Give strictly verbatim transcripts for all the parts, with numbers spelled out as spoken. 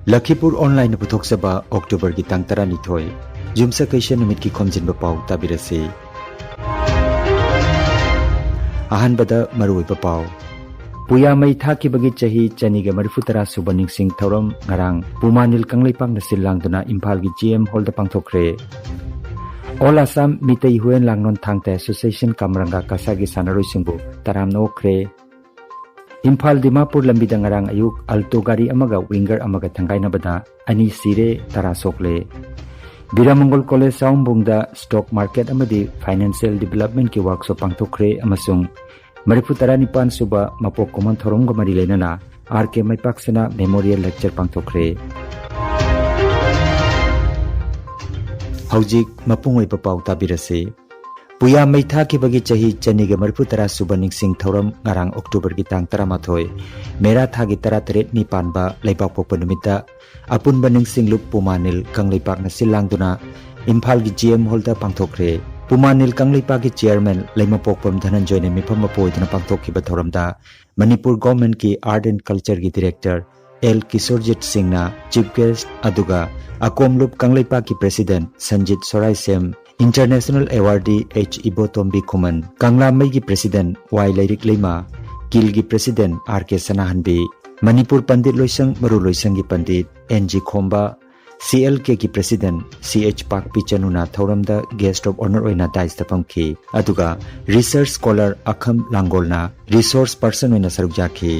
ꯂꯈꯤꯄꯨꯔ ꯑꯣꯟꯂꯥꯏꯟꯅ ꯄꯨꯊꯣꯛꯆꯕ ꯑꯣꯛꯇꯣꯕꯔꯒꯤ ꯇꯥꯡ ꯇꯔꯥꯅꯤꯊꯣꯏ, ꯌꯨꯝꯁꯀꯩꯁ ꯅꯨꯃꯤꯠꯀꯤ ꯈꯣꯝꯖꯤꯟꯕ ꯄꯥꯎ ꯇꯥꯕꯤꯔꯁꯤ꯫ ꯑꯍꯥꯟꯕꯗ ꯃꯔꯨꯑꯣꯏꯕ ꯄꯥꯎ꯫ ꯄꯨꯌꯥ ꯃꯩ ꯊꯥꯈꯤꯕꯒꯤ ꯆꯍꯤ ꯆꯅꯤꯒ ꯃꯔꯤꯐꯨ ꯇꯔꯥ ꯁꯨꯕ ꯅꯤꯡꯁꯤꯡ ꯊꯧꯔꯝ ꯉꯔꯥꯡ ꯄꯨꯃꯥꯅꯤꯜ ꯀꯪꯂꯩꯄꯥꯛꯅ ꯁꯤꯜ ꯂꯥꯡꯗꯨꯅ ꯏꯝꯐꯥꯜꯒꯤ ꯖꯤ ꯑꯦꯝ ꯍꯣꯜꯗ ꯄꯥꯡꯊꯣꯛꯈ꯭ꯔꯦ꯫ ꯑꯣꯜ ꯑꯁꯥꯝ ꯃꯤꯇꯩ ꯍꯨꯌꯦꯟ ꯂꯥꯡꯂꯣꯟ ꯊꯥꯡ ꯇꯥ ꯑꯦꯁꯣꯁꯤꯌꯦꯁꯟ ꯀꯥꯃꯔꯪꯒ ꯀꯁꯥꯒꯤ ꯁꯥꯟꯅꯔꯣꯏꯁꯤꯡꯕꯨ ꯇꯔꯥꯝꯅ ꯑꯣꯛꯈ꯭ꯔꯦ꯫ ꯏꯝꯐꯥꯜ ꯗꯤꯃꯥꯄꯨꯔ ꯂꯝꯕꯤꯗ ꯉꯔꯥꯡ ꯑꯌꯨꯛ ꯑꯜꯇꯣ ꯒꯥꯔꯤ ꯑꯃꯒ ꯋꯤꯡꯒꯔ ꯑꯃꯒ ꯊꯪꯒꯥꯏꯅꯕꯗ ꯑꯅꯤ ꯁꯤꯔꯦ, ꯇꯔꯥ ꯁꯣꯛꯂꯦ꯫ ꯕꯤꯔꯥꯃꯪꯒꯣꯜ ꯀꯣꯂꯦꯖ ꯆꯥꯎꯝꯕꯨꯡꯗ ꯁ꯭ꯇꯣꯛ ꯃꯥꯔꯀꯦꯠ ꯑꯃꯗꯤ ꯐꯥꯏꯅꯥꯟꯁꯤꯌꯦꯜ ꯗꯤꯕꯦꯂꯞꯃꯦꯟꯠꯀꯤ ꯋꯥꯔꯛꯁꯣꯞ ꯄꯥꯡꯊꯣꯛꯈ꯭ꯔꯦ ꯑꯃꯁꯨꯡ ꯃꯔꯤꯐꯨ ꯇꯔꯥꯅꯤꯄꯥꯟ ꯁꯨꯕ ꯃꯄꯣꯛ ꯀꯨꯝꯑꯣꯟ ꯊꯧꯔꯝꯒ ꯃꯔꯤ ꯂꯩꯅꯅ ꯑꯥꯔ ꯀꯦ ꯃꯩꯄꯥꯛꯁꯅꯥ ꯃꯦꯃꯣꯔꯤꯌꯦꯜ ꯂꯦꯛꯆꯔ ꯄꯥꯡꯊꯣꯛꯈ꯭ꯔꯦ꯫ ꯍꯧꯖꯤꯛ ꯃꯄꯨꯡ ꯑꯣꯏꯕ ꯄꯥꯎ ꯇꯥꯕꯤꯔꯁꯤ꯫ ꯄꯨꯌꯥ ꯃꯩ ꯊꯥꯈꯤꯕꯒꯤ ꯆꯍꯤ ꯆꯅꯤꯒ ꯃꯔꯤꯐꯨ ꯇꯔꯥ ꯁꯨꯕ ꯅꯤꯡꯁꯤꯡ ꯊꯧꯔꯝ ꯉꯔꯥꯡ ꯑꯣꯛꯇꯣꯕꯔꯒꯤ ꯇꯥꯡ ꯇꯔꯥꯃꯥꯊꯣꯏ, ꯃꯦꯔꯥ ꯊꯥꯒꯤ ꯇꯔꯥꯇꯔꯦꯠꯅꯤ ꯄꯥꯟꯕ ꯂꯩꯕꯥꯛꯄꯣꯛꯄ ꯅꯨꯃꯤꯠꯇ ꯑꯄꯨꯟꯕ ꯅꯤꯡꯁꯤꯡꯂꯨꯞ ꯄꯨꯃꯥꯅꯤꯜ ꯀꯪꯂꯩꯄꯥꯛꯅ ꯁꯤꯜ ꯂꯥꯡꯗꯨꯅ ꯏꯝꯐꯥꯜꯒꯤ ꯖꯤ ꯑꯦꯝ ꯍꯣꯜꯗ ꯄꯥꯡꯊꯣꯛꯈ꯭ꯔꯦ꯫ ꯄꯨꯃꯥꯅꯤꯜ ꯀꯪꯂꯩꯄꯥꯛꯀꯤ ꯆꯤꯌꯔꯃꯦꯟ ꯂꯩꯃꯄꯣꯛꯄꯝ ꯙꯅꯟꯖꯣꯏꯅ ꯃꯤꯐꯝ ꯃꯄꯨ ꯑꯣꯏꯗꯨꯅ ꯄꯥꯡꯊꯣꯛꯈꯤꯕ ꯊꯧꯔꯝꯗ ꯃꯅꯤꯄꯨꯔ ꯒꯣꯔꯃꯦꯟꯠꯀꯤ ꯑꯥꯔꯠ ꯑꯦꯟ ꯀꯜꯆꯔꯒꯤ ꯗꯤꯔꯦꯛꯇꯔ ꯑꯦꯜ ꯀꯤꯁꯣꯔꯖꯤꯠ ꯁꯤꯡꯅ ꯆꯤꯐ ꯒꯦꯁ꯭ꯠ, ꯑꯗꯨꯒ ꯑꯀꯣꯝꯂꯨꯞ ꯀꯪꯂꯩꯄꯥꯛꯀꯤ president Sanjit Soraisam, international awardee H Ibotombi Khuman, ꯀꯪꯂꯥꯃꯩꯒꯤ ꯄ꯭ꯔꯦꯁꯤꯗꯦꯟꯠ ꯋꯥꯏ ꯂꯩꯔꯤꯛ ꯂꯩꯃ, ꯀꯤꯜꯒꯤ president R K Sanahanbi, Manipur Pandit Loisang ꯃꯔꯨ ꯂꯣꯏꯁꯪꯒꯤ Pandit N G Khomba, C L ꯀꯦꯒꯤ ꯄ꯭ꯔꯦꯁꯤꯗꯦꯟꯠ ꯁꯤ ꯑꯩꯆ ꯄꯥꯛꯄꯤ ꯆꯅꯨꯅ ꯊꯧꯔꯝꯗ ꯒꯦꯁ꯭ꯠ ꯑꯣꯐ ꯑꯣꯅꯔ ꯑꯣꯏꯅ ꯗꯥꯏꯁꯇ ꯐꯝꯈꯤ꯫ ꯑꯗꯨꯒ ꯔꯤꯁꯔꯆ ꯁ꯭ꯀꯣꯂꯔ ꯑꯈꯝ ꯂꯥꯡꯒꯣꯜꯅ ꯔꯤꯁꯣꯔꯁ ꯄꯔꯁꯟ ꯑꯣꯏꯅ ꯁꯔꯨꯛ ꯌꯥꯈꯤ꯫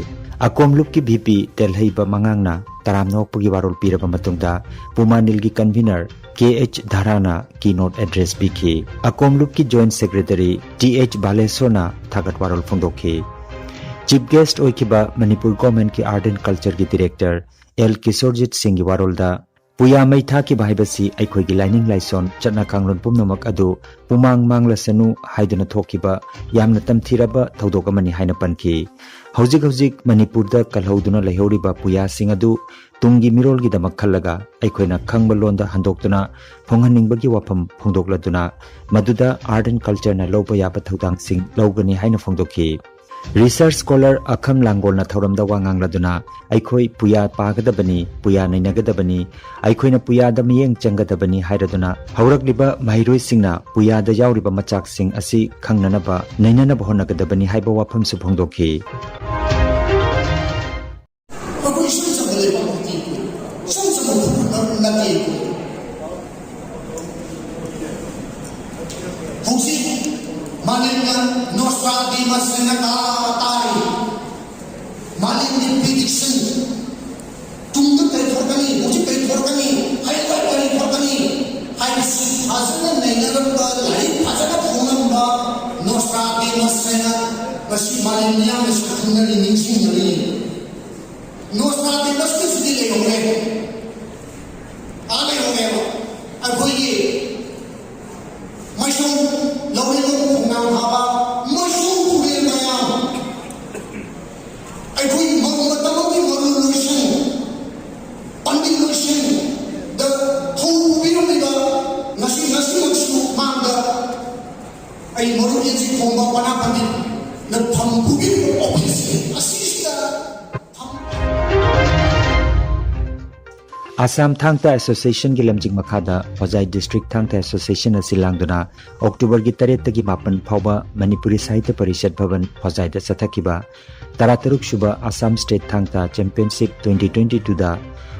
ꯑꯀꯣꯝꯂꯨꯞꯀꯤ ꯚꯤ ꯄꯤ ꯇꯦꯜꯍꯩꯕ ꯃꯉꯥꯡꯅ ꯇꯔꯥꯝꯅ ꯑꯣꯛꯄꯒꯤ ꯋꯥꯔꯣꯜ ꯄꯤꯔꯕ ꯃꯇꯨꯡꯗ ꯄꯨꯃꯥꯅꯤꯜꯒꯤ ꯀꯟꯚꯤꯅꯔ ꯀꯦ ꯑꯩꯆ ꯙꯥꯔꯥꯅ ꯀꯤꯅꯣꯠ ꯑꯦꯗ꯭ꯔꯦꯁ ꯄꯤꯈꯤ꯫ ꯑꯀꯣꯝꯂꯨꯞꯀꯤ ꯖꯣꯏꯟꯠ ꯁꯦꯀ꯭ꯔꯦꯇꯔꯤ ꯇꯤ ꯑꯩꯆ ꯕꯥꯂꯦꯁꯣꯔꯅ ꯊꯥꯒꯠ ꯋꯥꯔꯣꯜ ꯐꯣꯡꯗꯣꯛꯈꯤ꯫ ꯆꯤꯐ ꯒꯦꯁ꯭ꯠ ꯑꯣꯏꯈꯤꯕ ꯃꯅꯤꯄꯨꯔ ꯒꯣꯔꯃꯦꯟꯠꯀꯤ ꯑꯥꯔꯠ ꯑꯦꯟ ꯀꯜꯆꯔꯒꯤ ꯗꯤꯔꯦꯛꯇꯔ ꯑꯦꯜ ꯀꯤꯁꯣꯔꯖꯤꯠ ꯁꯤꯡꯒꯤ ꯋꯥꯔꯣꯜꯗ ꯄꯨꯌꯥ ꯃꯩ ꯊꯥꯈꯤꯕ ꯍꯥꯏꯕꯁꯤ ꯑꯩꯈꯣꯏꯒꯤ ꯂꯥꯏꯅꯤꯡ ꯂꯥꯏꯁꯣꯟ, ꯆꯠꯅ ꯀꯥꯡꯂꯣꯟ ꯄꯨꯝꯅꯃꯛ ꯑꯗꯨ ꯄꯨꯃꯥꯡ ꯃꯥꯡꯂꯁꯅꯨ ꯍꯥꯏꯗꯨꯅ ꯊꯣꯛꯈꯤꯕ ꯌꯥꯝꯅ ꯇꯝꯊꯤꯔꯕ ꯊꯧꯗꯣꯛ ꯑꯃꯅꯤ ꯍꯥꯏꯅ ꯄꯟꯈꯤ꯫ ꯍꯧꯖꯤꯛ ꯍꯧꯖꯤꯛ ꯃꯅꯤꯄꯨꯔꯗ ꯀꯜꯍꯧꯗꯨꯅ ꯂꯩꯍꯧꯔꯤꯕ ꯄꯨꯌꯥꯁꯤꯡ ꯑꯗꯨ ꯇꯨꯡꯒꯤ ꯃꯤꯔꯣꯜꯒꯤꯗꯃꯛ ꯈꯜꯂꯒ ꯑꯩꯈꯣꯏꯅ ꯈꯪꯕ ꯂꯣꯟꯗ ꯍꯟꯗꯣꯛꯇꯨꯅ ꯐꯣꯡꯍꯟꯅꯤꯡꯕꯒꯤ ꯋꯥꯐꯝ ꯐꯣꯡꯗꯣꯛꯂꯗꯨꯅ ꯃꯗꯨꯗ ꯑꯥꯔꯠ ꯑꯦꯟ ꯀꯜꯆꯔꯅ ꯂꯧꯕ ꯌꯥꯕ ꯊꯧꯗꯥꯡꯁꯤꯡ ꯂꯧꯒꯅꯤ ꯍꯥꯏꯅ ꯐꯣꯡꯗꯣꯛꯈꯤ꯫ Research scholar ꯑꯈꯝ ꯂꯥꯡꯒꯣꯜꯅ ꯊꯧꯔꯝꯗ ꯋꯥ ꯉꯥꯡꯂꯗꯨꯅ ꯑꯩꯈꯣꯏ ꯄꯨꯌꯥ ꯄꯥꯒꯗꯕꯅꯤ, ꯄꯨꯌꯥ ꯅꯩꯅꯒꯗꯕꯅꯤ, ꯑꯩꯈꯣꯏꯅ ꯄꯨꯌꯥꯗ ꯃꯤꯠꯌꯦꯡ ꯆꯪꯒꯗꯕꯅꯤ ꯍꯥꯏꯔꯗꯨꯅ ꯍꯧꯔꯛꯂꯤꯕ ꯃꯍꯩꯔꯣꯏꯁꯤꯡꯅ ꯄꯨꯌꯥꯗ ꯌꯥꯎꯔꯤꯕ ꯃꯆꯥꯛꯁꯤꯡ ꯑꯁꯤ ꯈꯪꯅꯅꯕ, ꯅꯩꯅꯅꯕ ꯍꯣꯠꯅꯒꯗꯕꯅꯤ ꯍꯥꯏꯕ ꯋꯥꯐꯝꯁꯨ ꯐꯣꯡꯗꯣꯛꯈꯤ꯫ ꯑꯩꯈꯣꯏ ꯏꯁꯝ ꯁꯝꯅ ꯂꯩꯕꯥꯛ ꯅꯠꯇꯦ, ꯏꯁꯝ ꯁꯝꯅ ꯈꯨꯟ ꯅꯠꯇꯦ꯫ ꯍꯧꯖꯤꯛ ꯃꯥꯂꯦꯝꯅ ꯅꯣꯁꯇ꯭ꯔꯥꯗꯦꯃꯁ ꯍꯥꯏꯅ ꯇꯥ-, ꯇꯥꯔꯤ꯫ ꯃꯥꯂꯦꯝꯒꯤ prediction, ꯇꯨꯡꯗ ꯀꯔꯤ ꯊꯣꯛꯂꯛꯀꯅꯤ, ꯍꯧꯖꯤꯛ ꯀꯔꯤ ꯊꯣꯛꯂꯛꯀꯅꯤ, ꯍꯌꯦꯡꯋꯥꯏ ꯀꯔꯤ ꯊꯣꯛꯂꯛꯀꯅꯤ ꯍꯥꯏꯕꯁꯤ ꯐꯖꯅ ꯅꯩꯅꯔꯝꯕ, ꯂꯥꯏꯔꯤꯛ ꯐꯖꯅ ꯐꯣꯡꯂꯝꯕ ꯅꯣꯁꯇ꯭ꯔꯥꯗꯦꯃꯁ ꯍꯥꯏꯅ ꯉꯁꯤ ꯃꯥꯂꯦꯝ ꯃꯤꯌꯥꯝꯅꯁꯨ ꯈꯪꯅꯔꯤ, ꯅꯤꯡꯁꯤꯡꯅꯔꯤ꯫ ꯅꯣꯁꯇ꯭ꯔꯥꯗꯦꯃꯁꯀꯤꯁꯤꯗꯤ ꯂꯩꯍꯧꯔꯦ꯫ ꯑꯥ ꯂꯩꯍꯧꯔꯦꯕ꯫ ꯑꯩꯈꯣꯏꯒꯤ ꯃꯥꯏꯁꯣꯝ ꯂꯧꯔꯦꯝꯕꯝ ꯈꯣꯡꯅꯥꯡ ꯊꯥꯕ ꯃꯥꯏꯁꯣꯝ ꯇꯨꯔꯦꯜ ꯃꯌꯥꯝ, ꯑꯩꯈꯣꯏ ꯃꯔꯨ ꯃꯇꯝ ꯑꯃꯒꯤ ꯃꯔꯨ ꯂꯣꯏꯁꯪ, ꯄꯥꯟꯕꯤ ꯂꯣꯏꯁꯪꯗ ꯊꯧ ꯄꯨꯕꯤꯔꯝꯂꯤꯕ ꯉꯁꯤ, ꯉꯁꯤꯃꯛꯁꯨ ꯃꯥꯡꯗ ꯑꯩ ꯃꯔꯨꯞ ꯌꯦꯟꯖꯤꯈꯣꯡꯕ ꯄꯅꯥ ꯄꯟꯗꯤꯠꯅ ꯊꯝ ꯄꯨꯕꯤꯔꯤꯕ ꯑꯣꯐꯤꯁꯁꯤꯡ ꯑꯁꯤꯁꯤꯗ ꯊꯝ- ꯑꯁꯥꯝ ꯊꯥꯡ ꯇꯥ ꯑꯦꯁꯣꯁꯤꯌꯦꯁꯟꯒꯤ ꯂꯝꯖꯤꯡ ꯃꯈꯥꯗ ꯍꯣꯖꯥꯏ ꯗꯤꯁꯇ꯭ꯔꯤꯛ ꯊꯥꯡ ꯇꯥ ꯑꯦꯁꯣꯁꯤꯌꯦꯁꯟ ꯑꯁꯤ ꯂꯥꯡꯗꯨꯅ ꯑꯣꯛꯇꯣꯕꯔꯒꯤ ꯇꯔꯦꯠꯇꯒꯤ ꯃꯥꯄꯟ ꯐꯥꯎꯕ ꯃꯅꯤꯄꯨꯔꯤ ꯁꯥꯍꯤꯇ꯭ꯌ ꯄꯔꯤꯁꯠ ꯚꯕꯟ ꯍꯣꯖꯥꯏꯗ ꯆꯠꯊꯈꯤꯕ ꯇꯔꯥꯇꯔꯨꯛ ꯁꯨꯕ Assam state Thang Ta championship twenty twenty-twoꯗ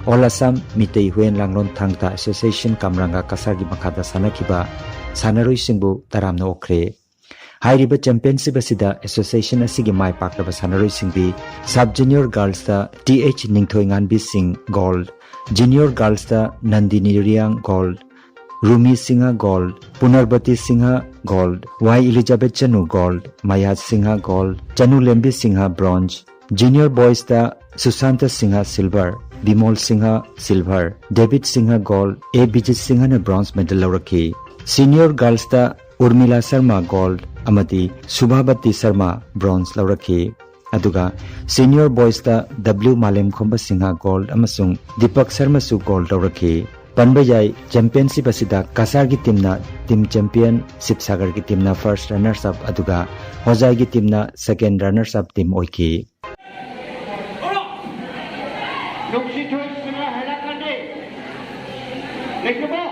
ꯑꯣꯜ ꯑꯁꯥꯝ ꯃꯤꯇꯩ ꯍꯨꯌꯦꯟ ꯂꯥꯡꯂꯣꯟ ꯊꯥꯡ ꯇꯥ ꯑꯦꯁꯣꯁꯤꯌꯦꯁꯟ ꯀꯥꯝꯔꯥꯡꯒꯥ ꯀꯁꯥꯔꯒꯤ ꯃꯈꯥꯗ ꯁꯥꯟꯅꯈꯤꯕ ꯁꯥꯟꯅꯔꯣꯏꯁꯤꯡꯕꯨ ꯇꯔꯥꯝꯅ ꯑꯣꯛꯈ꯭ꯔꯦ꯫ ꯍꯥꯏꯔꯤꯕ ꯆꯦꯝꯄꯤꯌꯟꯁꯤꯞ ꯑꯁꯤꯗ ꯑꯦꯁꯣꯁꯤꯌꯦꯁꯟ ꯑꯁꯤꯒꯤ ꯃꯥꯏ ꯄꯥꯛꯂꯕ ꯁꯥꯟꯅꯔꯣꯏꯁꯤꯡꯗꯤ ꯁꯕ ꯖꯨꯅꯤꯌꯔ ꯒꯥꯔꯜꯁꯇ T H Ningthoinganbi Singh, gold, junior ꯒꯥꯔꯜꯁꯇ Nandini Riyang, gold, Rumi Singha, gold, Punarbati Singha, gold, Y Elizabeth Chanu, gold, Mayaj Singha, gold, Chanu Lembi Singha, bronze, junior ꯕꯣꯏꯁꯇ Sushant Singha, silver, Bimol Singha, silver, Debit Singha, gold, A Bijit ꯁꯤꯡꯍꯅ ꯕ꯭ꯔꯣꯟꯖ ꯃꯦꯗꯜ ꯂꯧꯔꯛꯈꯤ꯫ ꯁꯤꯅꯤꯌꯔ ꯒꯥꯔꯜꯁꯇ ꯎꯔꯃꯤꯂꯥ ꯁꯔꯃ, ꯒꯣꯜꯗ, ꯑꯃꯗꯤ ꯁꯨꯚꯥꯕꯇꯤ ꯁꯔꯃ ꯕ꯭ꯔꯣꯟꯖ ꯂꯧꯔꯛꯈꯤ꯫ ꯑꯗꯨꯒ ꯁꯤꯅꯤꯌꯔ ꯕꯣꯏꯁꯇ ꯗꯕ꯭ꯂꯤꯎ ꯃꯥꯂꯦꯝꯈꯣꯝꯕ ꯁꯤꯡꯍ, ꯒꯣꯜꯗ, ꯑꯃꯁꯨꯡ ꯗꯤꯄꯛ ꯁꯔꯃꯁꯨ ꯒꯣꯜꯗ ꯂꯧꯔꯛꯈꯤ꯫ ꯄꯟꯕ ꯌꯥꯏ, ꯆꯦꯝꯄꯤꯌꯟꯁꯤꯞ ꯑꯁꯤꯗ ꯀꯁꯥꯔꯒꯤ ꯇꯤꯝꯅ ꯇꯤꯝ ꯆꯦꯝꯄꯤꯌꯟ, ꯁꯤꯕꯁꯥꯒꯔꯒꯤ ꯇꯤꯝꯅ ꯐꯥꯔꯁ ꯔꯟꯅꯔꯁ ꯑꯞ, ꯑꯗꯨꯒ ꯍꯣꯖꯥꯏꯒꯤ ꯇꯤꯝꯅ ꯁꯦꯀꯦꯟ ꯔꯟꯅꯔꯁ ꯑꯞ ꯇꯤꯝ ꯑꯣꯏꯈꯤ꯫ ꯅꯨꯡꯁꯤꯊꯣꯏ ꯁꯤꯡꯍ ꯍꯥꯏꯔꯛꯀꯅꯤ꯫ ꯂꯩꯇ꯭ꯔꯕꯣ?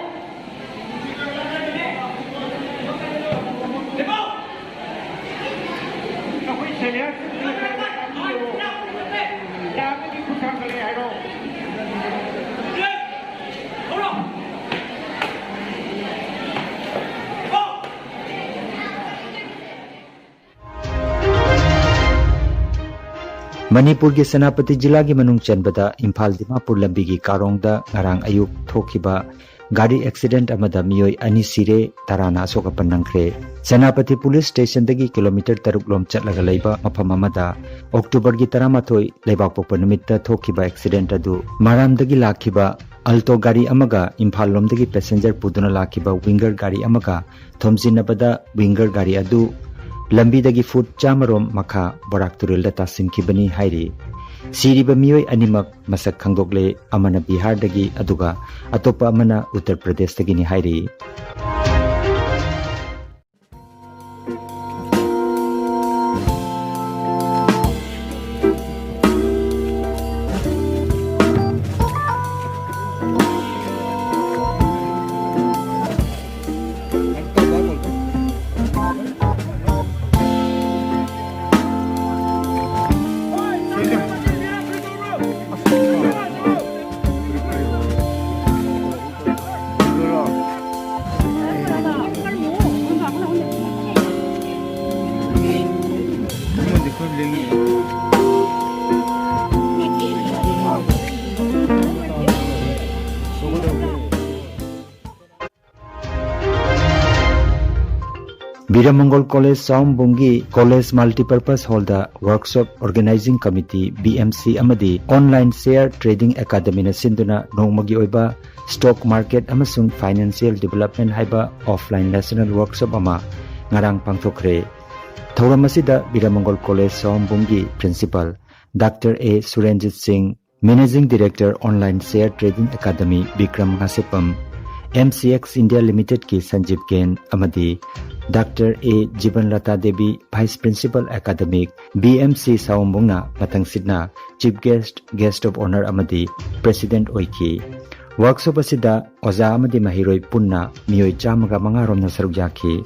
ꯅꯈꯣꯏ ꯁꯦꯅꯤꯌꯔ ꯌꯥꯔꯒꯗꯤ ꯈꯨꯠ ꯊꯥꯡꯒꯠꯂꯦ ꯍꯥꯏꯔꯣ꯫ ꯃꯅꯤꯄꯨꯔꯒꯤ ꯁꯦꯅꯥꯄꯇꯤ ꯖꯤꯂꯥꯒꯤ ꯃꯅꯨꯡ ꯆꯟꯕꯗ ꯏꯝꯐꯥꯜ ꯗꯤꯃꯥꯄꯨꯔ ꯂꯝꯕꯤꯒꯤ ꯀꯥꯔꯣꯡꯗ ꯉꯔꯥꯡ ꯑꯌꯨꯛ ꯊꯣꯛꯈꯤꯕ ꯒꯥꯔꯤ ꯑꯦꯛꯁꯤꯗꯦꯟꯠ ꯑꯃꯗ ꯃꯤꯑꯣꯏ ꯑꯅꯤ ꯁꯤꯔꯦ, ꯇꯔꯥꯅ ꯑꯁꯣꯛ ꯑꯄꯟ ꯅꯪꯈ꯭ꯔꯦ꯫ ꯁꯦꯅꯥꯄꯇꯤ ꯄꯨꯂꯤꯁ ꯁ꯭ꯇꯦꯁꯟꯗꯒꯤ ꯀꯤꯂꯣꯃꯤꯇꯔ ꯇꯔꯨꯛ ꯂꯣꯝ ꯆꯠꯂꯒ ꯂꯩꯕ ꯃꯐꯝ ꯑꯃꯗ ꯑꯣꯛꯇꯣꯕꯔꯒꯤ ꯇꯔꯥꯃꯥꯊꯣꯏ ꯂꯩꯕꯥꯛꯄꯣꯛꯄ ꯅꯨꯃꯤꯠꯇ ꯊꯣꯛꯈꯤꯕ ꯑꯦꯛꯁꯤꯗꯦꯟꯠ ꯑꯗꯨ ꯃꯔꯥꯝꯗꯒꯤ ꯂꯥꯛꯈꯤꯕ ꯑꯜꯇꯣ ꯒꯥꯔꯤ ꯑꯃꯒ ꯏꯝꯐꯥꯜ ꯂꯣꯝꯗꯒꯤ ꯄꯦꯁꯦꯟꯖꯔ ꯄꯨꯗꯨꯅ ꯂꯥꯛꯈꯤꯕ ꯋꯤꯡꯒꯔ ꯒꯥꯔꯤ ꯑꯃꯒ ꯊꯣꯝꯖꯤꯟꯅꯕꯗ ꯋꯤꯡꯒꯔ ꯒꯥꯔꯤ ꯑꯗꯨ ꯂꯝꯕꯤꯗꯒꯤ ꯐꯨꯠ ꯆꯥꯝꯃ ꯔꯣꯝ ꯃꯈꯥ ꯕꯣꯔꯥꯛ ꯇꯨꯔꯦꯜꯗ ꯇꯥꯁꯤꯟꯈꯤꯕꯅꯤ ꯍꯥꯏꯔꯤ꯫ ꯁꯤꯔꯤꯕ ꯃꯤꯑꯣꯏ ꯑꯅꯤꯃꯛ ꯃꯁꯛ ꯈꯪꯗꯣꯛꯂꯦ, ꯑꯃꯅ ꯕꯤꯍꯥꯔꯗꯒꯤ ꯑꯗꯨꯒ ꯑꯇꯣꯞꯄ ꯑꯃꯅ ꯎꯠꯇꯔ ꯄ꯭ꯔꯗꯦꯁꯇꯒꯤꯅꯤ ꯍꯥꯏꯔꯤ꯫ ꯕꯤꯔꯃꯪꯒꯣꯜ ꯀꯣꯂꯦꯖ ꯆꯥꯎꯝꯕꯨꯡꯒꯤ ꯀꯣꯂꯦꯖ ꯃꯜꯇꯤꯄꯔꯄꯁ ꯍꯣꯜꯗ workshop organising committee, B M C, ꯑꯃꯗꯤ ꯑꯣꯟꯂꯥꯏꯟ ꯁꯦꯌꯔ ꯇ꯭ꯔꯦꯗꯤꯡ ꯑꯦꯀꯥꯗꯃꯤꯅ ꯁꯤꯟꯗꯨꯅ ꯅꯣꯡꯃꯒꯤ ꯑꯣꯏꯕ ꯁ꯭ꯇꯣꯛ ꯃꯥꯔꯀꯦꯠ ꯑꯃꯁꯨꯡ ꯐꯥꯏꯅꯥꯟꯁꯤꯌꯦꯜ ꯗꯤꯕꯦꯂꯞꯃꯦꯟꯠ ꯍꯥꯏꯕ ꯑꯣꯐꯂꯥꯏꯟ ꯅꯦꯁꯅꯦꯜ ꯋꯥꯔꯛꯁꯣꯞ ꯑꯃ ꯉꯔꯥꯡ ꯄꯥꯡꯊꯣꯛꯈ꯭ꯔꯦ꯫ ꯊꯧꯔꯝ ꯑꯁꯤꯗ ꯕꯤꯔꯃꯪꯒꯣꯜ ꯀꯣꯂꯦꯖ ꯆꯥꯎꯝꯕꯨꯡꯒꯤ ꯄ꯭ꯔꯤꯟꯁꯤꯄꯥꯜ ꯗꯥꯛꯇꯔ ꯑꯦ ꯁꯨꯔꯦꯟꯖꯤꯠ ꯁꯤꯡ, Managing Director Online Share Trading Academy Bikram Ngasepam, M C X India Limited ꯀꯤ ꯁꯟꯖꯤꯞ ꯀꯦꯟ ꯑꯃꯗꯤ ꯗꯥꯛꯇꯔ ꯑꯦ ꯖꯤꯕꯟꯂꯇꯥ Devi, Vice Principal Academic, B M C ꯁꯥꯋꯣꯝꯕꯨꯡꯅ ꯃꯊꯪꯁꯤꯠꯅ Chief Guest, Guest of Honour ꯑꯃꯗꯤ President ꯑꯣꯏꯈꯤ꯫ Workshop ꯑꯁꯤꯗ ꯑꯣꯖꯥ ꯑꯃꯗꯤ ꯃꯍꯩꯔꯣꯏ ꯄꯨꯟꯅ ꯃꯤꯑꯣꯏ ꯆꯥꯝꯃꯒ ꯃꯉꯥ ꯔꯣꯝꯅ ꯁꯔꯨꯛ ꯌꯥꯈꯤ꯫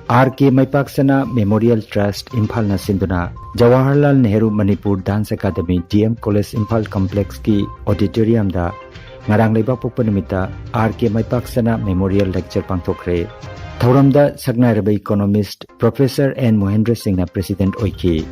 R K ꯃꯩꯄꯥꯛꯁꯅꯥ Memorial Trust ꯏꯝꯐꯥꯜꯅ ꯁꯤꯟꯗꯨꯅ Jawaharlal Nehru Manipur Dance Academy D M College Imphal Complex ꯀꯤ auditorium ꯗ ꯉꯔꯥꯡ ꯂꯩꯕꯥꯛꯄꯣꯛꯄ ꯅꯨꯃꯤꯠꯇ R K ꯃꯩꯄꯥꯛꯁꯅꯥ Memorial Lecture ꯄꯥꯡꯊꯣꯛꯈ꯭ꯔꯦ꯫ ꯊꯧꯔꯝꯗ ꯁꯛꯅꯥꯏꯔꯕ economist Professor N ꯃꯣꯍꯦꯟꯗ꯭ꯔ ꯁꯤꯡꯅ President ꯑꯣꯏꯈꯤ꯫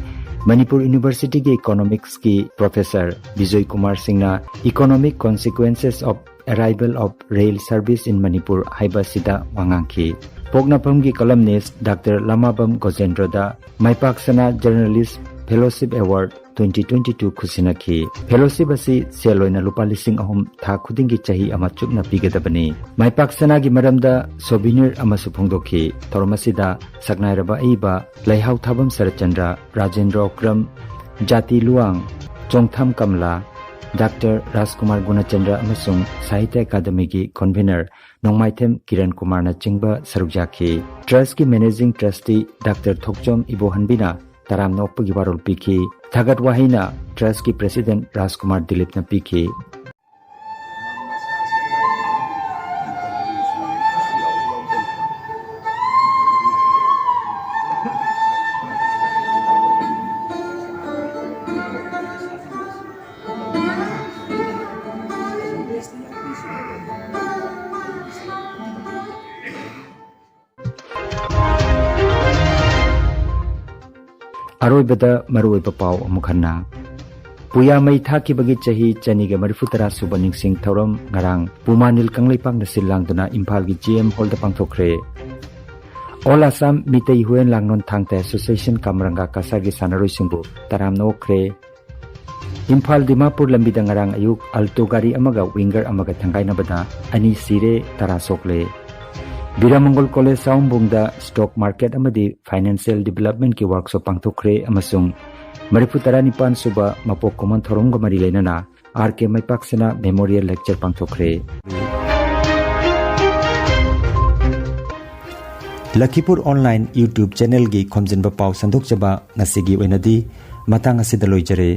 ꯃꯅꯤꯄꯨꯔ University ꯒꯤ Economics ꯀꯤ Professor ꯕꯤꯖꯣꯏ ꯀꯨꯃꯥꯔ ꯁꯤꯡꯅ Economic Consequences of Arrival of Rail Service in Manipur ꯍꯥꯏꯕ ꯑꯁꯤꯗ ꯋꯥ ꯉꯥꯡꯈꯤ꯫ ꯄꯣꯛꯅꯐꯝꯒꯤ columnist ꯗꯥꯛꯇꯔ ꯂꯃꯥꯕꯝ ꯒꯣꯖꯦꯟꯗ꯭ꯔꯗ ꯃꯥꯏꯄꯥꯛꯁꯅꯥ Journalist Fellowship Award twenty twenty-two ꯈꯨꯠꯁꯤꯟꯅꯈꯤ꯫ Fellowship ꯑꯁꯤ ꯁꯦꯜ ꯑꯣꯏꯅ ꯂꯨꯄꯥ ꯂꯤꯁꯤꯡ ꯑꯍꯨꯝ ꯊꯥ ꯈꯨꯗꯤꯡꯒꯤ ꯆꯍꯤ ꯑꯃ ꯆꯨꯞꯅ ꯄꯤꯒꯗꯕꯅꯤ꯫ ꯃꯥꯏꯄꯥꯛꯁꯅꯥꯒꯤ ꯃꯔꯝꯗ souvenir ꯑꯃꯁꯨ ꯐꯣꯡꯗꯣꯛꯈꯤ꯫ ꯊꯧꯔꯝ ꯑꯁꯤꯗ ꯁꯛꯅꯥꯏꯔꯕ ꯑꯏꯕ ꯂꯩꯍꯥꯎ ꯊꯥꯕꯝ ꯁꯔꯠꯆꯟꯗ꯭ꯔ, ꯔꯥꯖꯦꯟꯗ꯭ꯔ ꯑꯣꯀ꯭ꯔꯝ, ꯖꯥꯇꯤ ꯂꯨꯋꯥꯡ, ꯆꯣꯡꯊꯥꯝ ꯀꯃꯂꯥ, ꯗꯥꯛꯇꯔ ꯔꯥꯖꯀꯨꯃꯥꯔ ꯒꯨꯅꯆꯟꯗ꯭ꯔ ꯑꯃꯁꯨꯡ ꯁꯥꯍꯤꯇ꯭ꯌ ꯑꯦꯀꯥꯗꯃꯤꯒꯤ convener ꯅꯣꯡꯃꯥꯏꯊꯦꯝ ꯀꯤꯔꯟ ꯀꯨꯃꯥꯔꯅ ꯆꯤꯡꯕ ꯁꯔꯨꯛ ꯌꯥꯈꯤ꯫ Trust ꯀꯤ Managing Trustee ꯗꯥꯛꯇꯔ ꯊꯣꯛꯆꯣꯝ ꯏꯕꯣꯍꯟꯕꯤꯅ ꯇꯔꯥꯝꯅ ꯑꯣꯛꯄꯒꯤ ꯋꯥꯔꯣꯜ ꯄꯤꯈꯤ꯫ ꯊꯥꯒꯠ ꯋꯥꯍꯩꯅ Trust ꯀꯤ President ꯔꯥꯖꯀꯨꯃꯥꯔ ꯗꯤꯂꯤꯞꯅ ꯄꯤꯈꯤ꯫ ꯑꯔꯣꯏꯕꯗ ꯃꯔꯨꯑꯣꯏꯕ ꯄꯥꯎ ꯑꯃꯨꯛ ꯍꯟꯅ꯫ ꯄꯨꯌꯥ ꯃꯩ ꯊꯥꯈꯤꯕꯒꯤ ꯆꯍꯤ ꯆꯅꯤꯒ ꯃꯔꯤꯐꯨ ꯇꯔꯥ ꯁꯨꯕ ꯅꯤꯡꯁꯤꯡ ꯊꯧꯔꯝ ꯉꯔꯥꯡ ꯄꯨꯃꯥꯅꯤꯜ ꯀꯪꯂꯩꯄꯥꯛꯅ ꯁꯤꯜ ꯂꯥꯡꯗꯨꯅ ꯏꯝꯐꯥꯜꯒꯤ G M Hall ꯗ ꯄꯥꯡꯊꯣꯛꯈ꯭ꯔꯦ꯫ All Assam ꯃꯤꯇꯩ ꯍꯨꯌꯦꯟ ꯂꯥꯡꯂꯣꯟ ꯊꯥꯡ ꯇꯥ Association ꯀꯥꯃꯔꯪꯒꯥ ꯀꯁꯥꯒꯤ ꯁꯥꯟꯅꯔꯣꯏꯁꯤꯡꯕꯨ ꯇꯔꯥꯝꯅ ꯑꯣꯛꯈ꯭ꯔꯦ꯫ ꯏꯝꯐꯥꯜ ꯗꯤꯃꯥꯄꯨꯔ ꯂꯝꯕꯤꯗ ꯉꯔꯥꯡ ꯑꯌꯨꯛ Alto ꯒꯥꯔꯤ ꯑꯃꯒ Winger ꯑꯃꯒ ꯊꯦꯡꯒꯥꯏꯅꯕꯗ ꯑꯅꯤ ꯁꯤꯔꯦ, ꯇꯔꯥ ꯁꯣꯛꯂꯦ꯫ ꯕꯤꯔꯥꯃꯪꯒꯣꯜ College ꯁꯥꯋꯣꯝꯕꯨꯡꯗ stock market ꯑꯃꯗꯤ financial development ꯀꯤ workshop ꯄꯥꯡꯊꯣꯛꯈ꯭ꯔꯦ ꯑꯃꯁꯨꯡ ꯃꯔꯤꯐꯨ ꯇꯔꯥꯅꯤꯄꯥꯟ ꯁꯨꯕ ꯃꯄꯣꯛ ꯀꯨꯝꯑꯣꯟ ꯊꯧꯔꯝꯒ ꯃꯔꯤ ꯂꯩꯅꯅ ꯑꯥꯔ ꯀꯦ ꯃꯩꯄꯥꯛꯁꯤꯅ Memorial Lecture ꯄꯥꯡꯊꯣꯛꯈ꯭ꯔꯦ꯫ ꯂꯈꯤꯄꯨꯔ online YouTube channelꯒꯤ ꯈꯣꯝꯖꯤꯟꯕ ꯄꯥꯎ ꯁꯟꯗꯣꯛꯆꯕ ꯉꯁꯤꯒꯤ ꯑꯣꯏꯅꯗꯤ ꯃꯇꯥꯡ ꯑꯁꯤꯗ ꯂꯣꯏꯖꯔꯦ꯫